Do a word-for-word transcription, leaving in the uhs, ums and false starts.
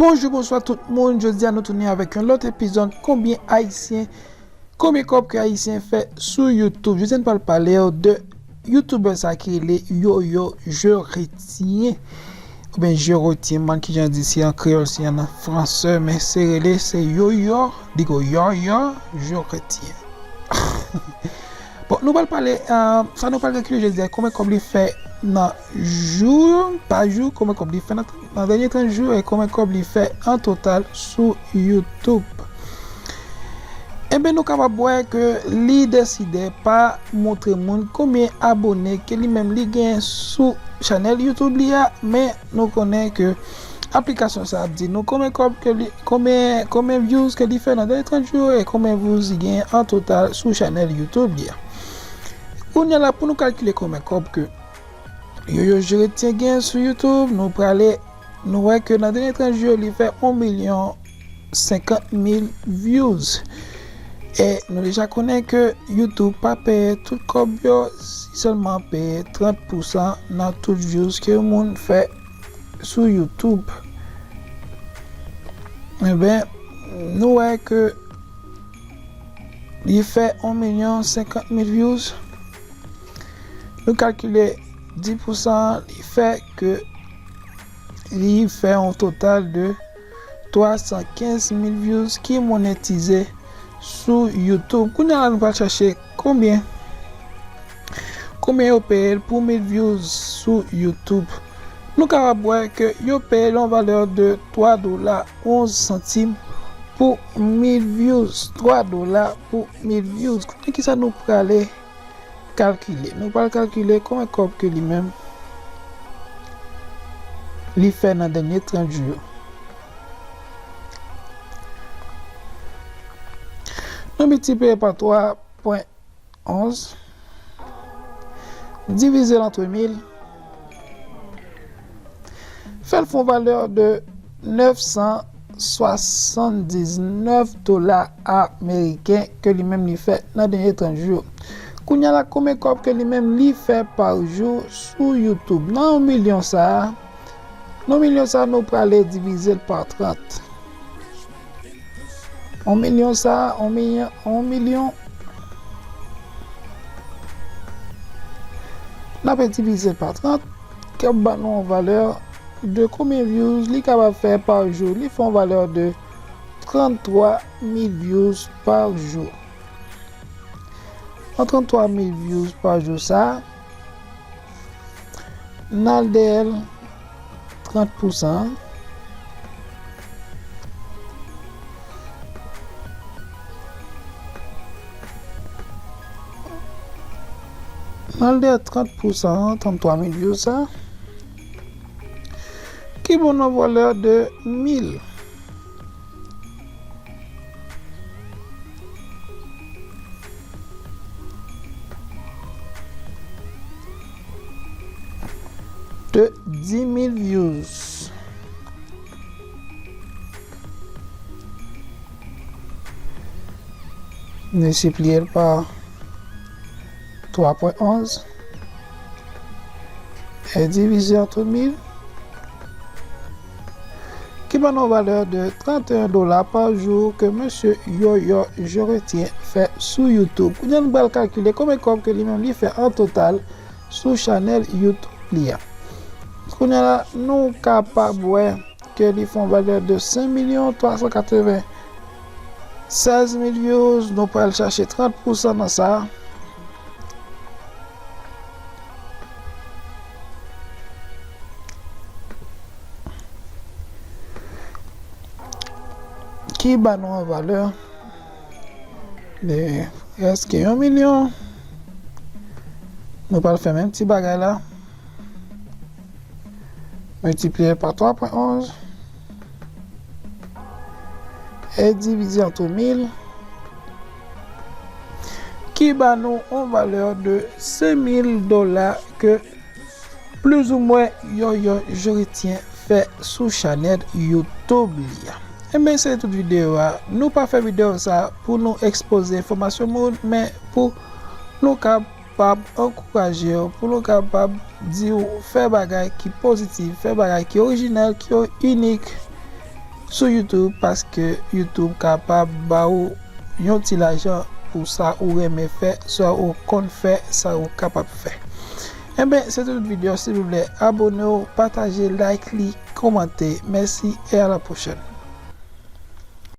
Bonjou, bonswa tout moun. Jodi a nou tounen avèk yon lòt epizòd Konbyen Ayisyen, konbyen kòb ke Ayisyen fè sou YouTube. Jodi a nou pral pale w de youtubè sa ki rele Yoyo Je Retiens. Oubyen Je Retiens, man, ki jan di, si an kreyòl, si an fransè, men se rele, se Yoyo, li go Yoyo Je Retiens. Bon, nou pral pale, euh, sa nou pral kalkile jodi a, konbyen kòb li fè nan jou, pa jou, konbyen kòb li fè nan, nan dènye trant jou, e konbyen kòb li fè an total sou YouTube. Enben, nou kapab wè ke li deside pa montre moun konbyen abone ke li menm li gen sou chanèl YouTube li a, men nou konnen ke aplikasyon sa ap di nou konbyen kòb ke li, konbyen, konbyen views ke li fè nan dènye trant jou e konbyen views li gen an total sou chanèl YouTube li a. Kounye a la, pou nou kalkile konbyen kòb ke Yoyo Je Retiens gen sou YouTube, nou prale, nou wè ke nan dènye trant jou, li fè yon milyon senkant mil views. E nou deja konnen ke YouTube pa peye tout kòb yo, li sèlman peye trant pousan nan tout views ke yon moun fè sou YouTube. Enben, nou wè ke li fè yon milyon senkant mil views. Nou kalkile dis pousan, li fè ke li fè yon total de twa san kenz mil views ki monetize sou YouTube. Kounye a la, nou pral chache konbyen, konbyen yo peye l pou mil views sou YouTube. Nou kapab wè ke yo peye l yon valè de twa dola onz santim pou mil views. Twa dola pou mil views. Kounye a, kisa nou prale kalkile? Nou pral kalkile konbyen kòb ke li menm li fè nan dènye trant jou yo. Nou miltipliye pa twa pwen onz, divize l antre mil, fè l fè yon valè de nèf san swasanndiznèf dola ameriken ke li menm li fè nan dènye trant jou. Kounye a la, konbyen kòb ke li menm li fè pa jou sou YouTube? Nan yon milyon sa a, nan yon milyon sa a, nou prale divize l pa trant. Yon milyon sa a, yon milyon, yon milyon. N ape divize l pa trant, ki ap ban nou yon valè de konbyen views li kapab fè pa jou. Li fè yon valè de tranntwa mil views pa jou. Nan tranntwa mil views pa jou sa a, n al dèyè l trant pousan. N al dèyè trant pousan, tranntwa mil views sa, ki ban nou valè de mil. De dis mil views. Miltipliye l pa twa pwen onz e divize antre mil, ki ban nou valè de tranteyen dola pa jou ke mesye Yoyo Je Retiens fè sou YouTube. Kounye a nou pral kalkile konbyen kòb ke li menm li fè an total sou chanèl YouTube li a. Kounye a la, nou kapab wè ke li fè yon valè de senk milyon twa san katreven sèz mil views. Nou pral chache trant pousan nan sa. Ki ban nou yon valè de prèske yon milyon. Nou pral fè menm ti bagay la. Miltipliye pa twa pwen onz e divize antre mil, ki ban nou yon valè de senk mil dola ke plizoumwen Yoyo Je Retiens fè sou chanèl YouTube li a. Enben, se tout videyo a. Nou pa fè videyo sa pou nou ekspoze enfòmasyon moun, men pou nou kapab ankouraje w, pou nou kapab di w fè bagay ki pozitif, fè bagay ki orijinal, ki inik. sou YouTube, paske YouTube kapab ba ou yon ti lajan pou sa ou renmen fè, sa ou konn fè, sa ou kapab fè. Enben, se tout videyo, silvouplè, abone w, pataje, like li, kòmante. Mèsi e a la pwochèn.